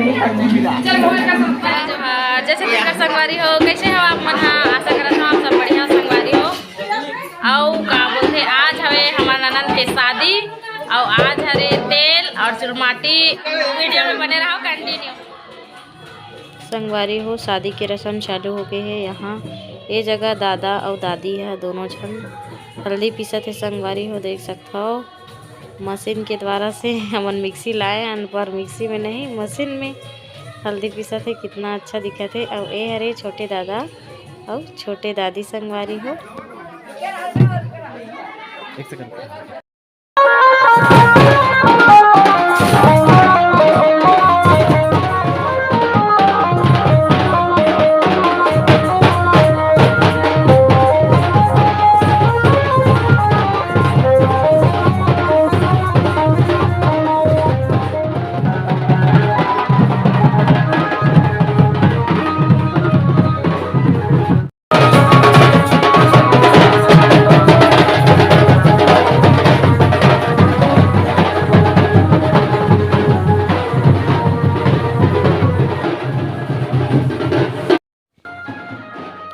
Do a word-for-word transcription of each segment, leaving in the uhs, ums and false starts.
जोहार, जय छत्तीसगढ़ संगवारी हो, कैसे हो आप मन हा? आशा करत हो आप सब बढ़िया संगवारी हो। अउ का बोलथे, आज हवे हमर ननद के शादी, अउ आज हरे तेल अउ चुरमाटी। वीडियो में बने रहो, कंटिन्यू। संगवारी हो, शादी के रसम चालू हो गए हे। यहाँ ए जगह दादा अउ दादी ह दोनों झन हल्दी पीसत हे। संगवारी हो, देख सकत हव, मशीन के द्वारा से हमन मिक्सी लाए हन, पर मिक्सी में नहीं, मशीन में हल्दी पीसत हे। कितना अच्छा दिखत हे। अउ ए हरे छोटे दादा अउ छोटे दादी। संगवारी हो, एक सेकंड।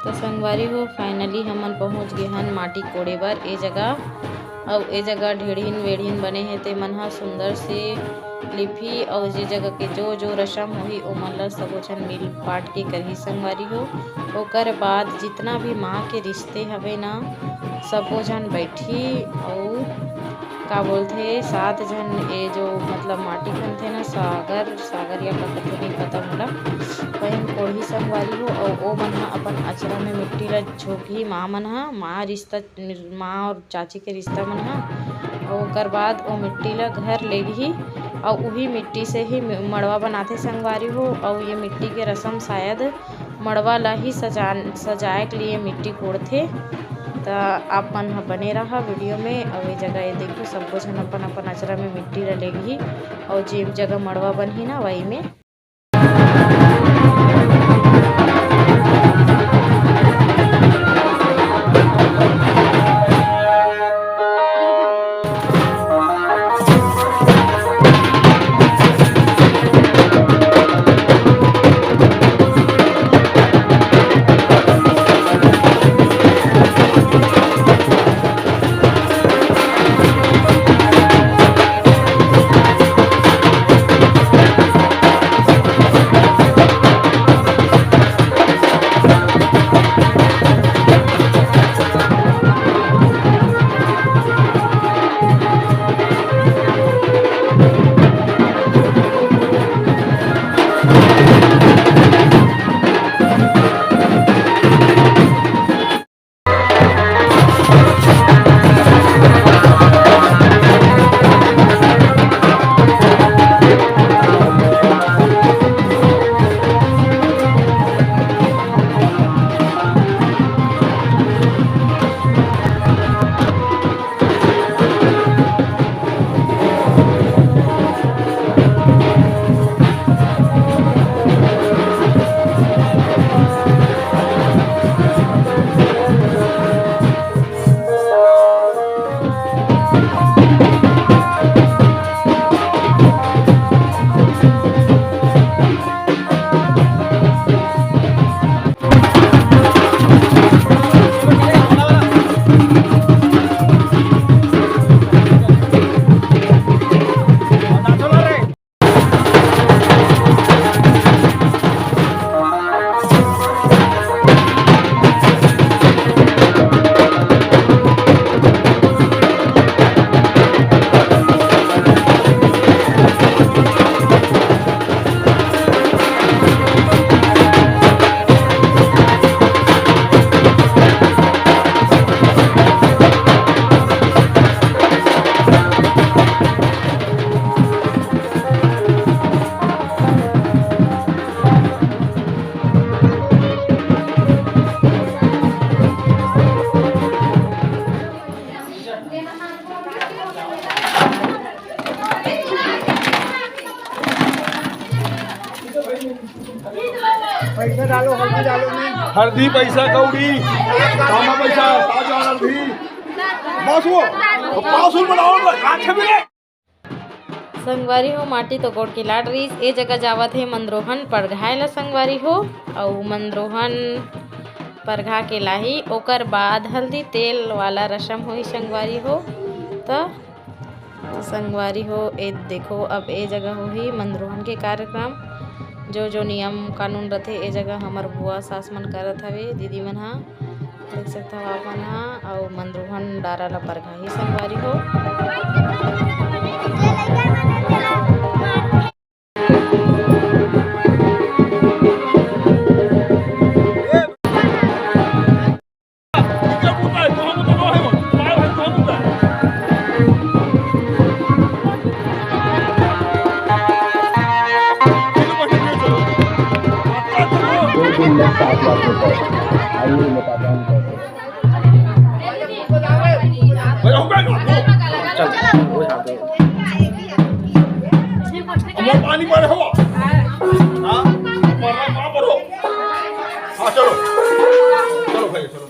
तो संगवारी हो, finally हमन पहुंच गे हन माटी कोड़े बर ए जगह। अउ ए जगह ढेढ़िन वेढ़िन बने हे, ते मन ह सुंदर से लिपही। अउ जे जगह के जो जो रसम होही, ओमन ल सबो झन मिल बांट के करही संगवारी हो। ओकर बाद जितना भी माँ के रिश्ते हवे ना, सबो झन बैठही। अउ का बोलथे, सात झन, ए जो मतलब माटी खनथे ना, सागर, सागर या का कथे नहीं पता मोला, वही कोढ़ी संगवारी हो। अउ ओ मन ह अपन अचरा में मिट्टी ला झोंकही, माँ मन ह, माँ रिश्ता, माँ और चाची के रिश्ता मन ह। अउ ओकर बाद ओ मिट्टी ला घर लेगही, अउ उही मिट्टी से ही मि-, मड़वा बनाथे संगवारी हो। अउ ये मिट्टी के रसम शायद मड़वा ला ही सजान-, सजाए के लिए मिट्टी कोड़थे। त आप मन ह बने रहा वीडियो में। अउ ये जगह, ये देखो, सब्बो झन अपन अपन अचरा में मिट्टी ला लेगही, अउ जे जगह मड़वा बनही ना, वही में। पैसा डालो, हल्दी डालो नहीं। हल्दी, पैसा कौड़ी, कामा पैसा, ताजा हल्दी। बस वो, तो पाँच सौ बनाओ ना, काट के भी ले। संगवारी हो, माटी तो गोड़ के लाड रहिस, ए जगह जावत हे मंदरोहन परघाए ला संगवारी हो, अउ मंदरोहन परघा के लाही, ओकर बाद हल्दी तेल वाला रसम होही संगवारी हो। त, त संगवारी हो, ए देखो, अब ए जगह होही मंदरोहन के कार्यक्रम। जो जो नियम कानून रथे, ए जगह हमर बुआ सास मन करत हवे, दीदी मन ह। देख सकत हव आप मन ह, अउ मंदरोहन डारा ला परघाही संगवारी हो। पानी पड़े हो। हाँ? पड़ रहा, वहाँ पड़ो। हाँ, चलो। चलो भाई, चलो।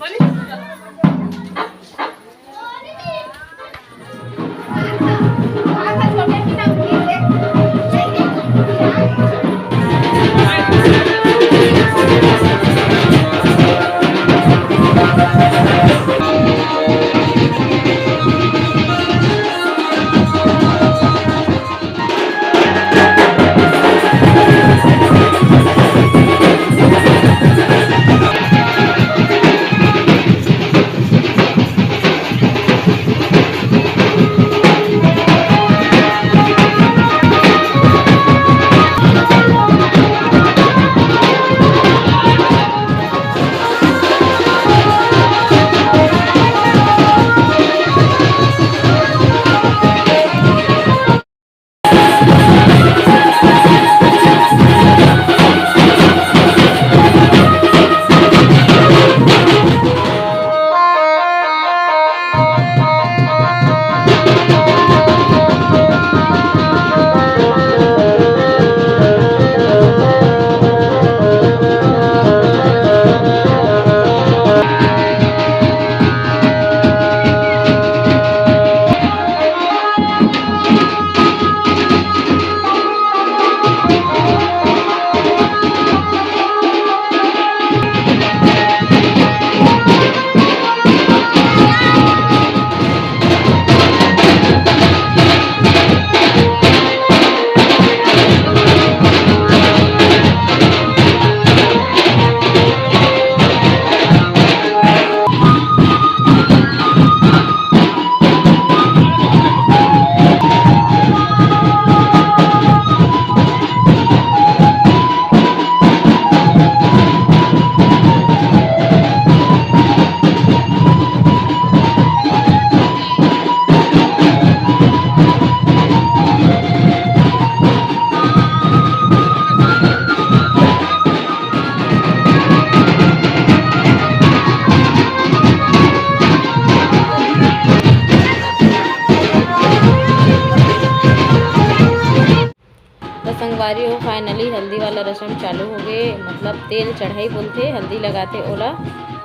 त संगवारी हो, finally हल्दी वाला रसम चालू हो गे, मतलब तेल चढ़ाई बोलथे, हल्दी लगाथे ओला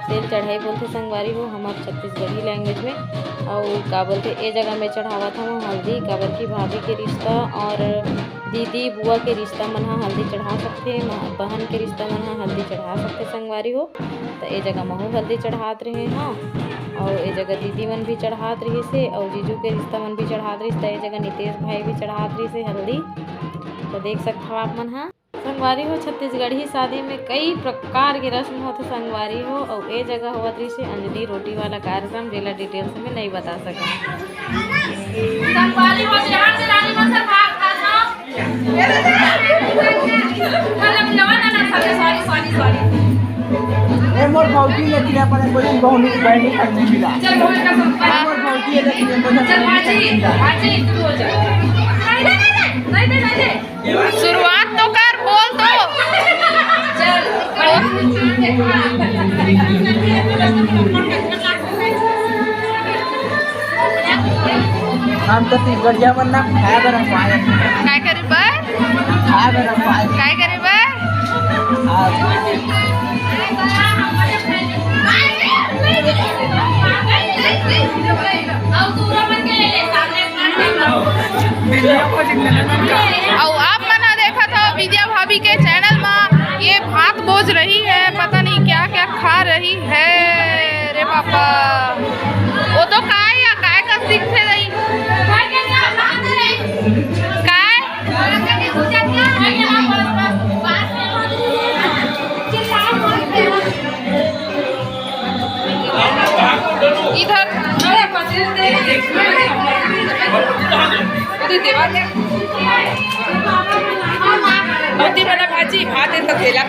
तेल चढ़ाई बोलथे संगवारी हो, हमर छत्तीसगढ़ी language में। अउ का बोलथे, ए जगह में चढ़ावत हवं हल्दी, काबर कि भाभी के रिश्ता और दीदी बुआ के रिश्ता मन ह हल्दी चढ़ा सकथे, म-, बहन के रिश्ता मन ह हल्दी चढ़ा सकथे संगवारी हो। त ए जगह महू हल्दी चढ़ात रहे हंव, अउ ए जगह दीदी मन भी चढ़ात रहिस हे, अउ जीजू के रिश्ता मन भी चढ़ात रहिस, त ए जगह नितेश भाई भी चढ़ात रहिस हे हल्दी। त देख सकत हव आप मन ह। संगवारी हो, छत्तीसगढ़ी शादी में कई प्रकार के रस्म होथे संगवारी हो, अउ ए जगह होवत रहिस हे अंजनी रोटी वाला कार्यक्रम, जेला details में नइ बता सकन। संगवारी हो, बिहार से रानी बस भाग खा था। ए मोर भौजी ने किया पर कोई बहनी बहनी खरीदी मिला। चल, भौजी का संग। ए मोर भौजी ने किया पर चल, भाजी, भाजी, तू हो जा। नहीं, नहीं, नहीं, नहीं, नहीं, नहीं। शुरुआत तो कर, बोल तो। चल। हम तो तीन बढ़िया बनना खाया गरम पाए। काय करे बर? खाया गरम पाए। काय करे बर? अउ आप मन ह देखत हव विद्या भाभी के चैनल म, ये भात बोज रही है, पता नहीं क्या क्या खा रही है। रे बापा, वो तो काय या काय का सीखथे रही? काय? इधर ओती देवा दे। ओती वाला भाजी, भात है तो थैला।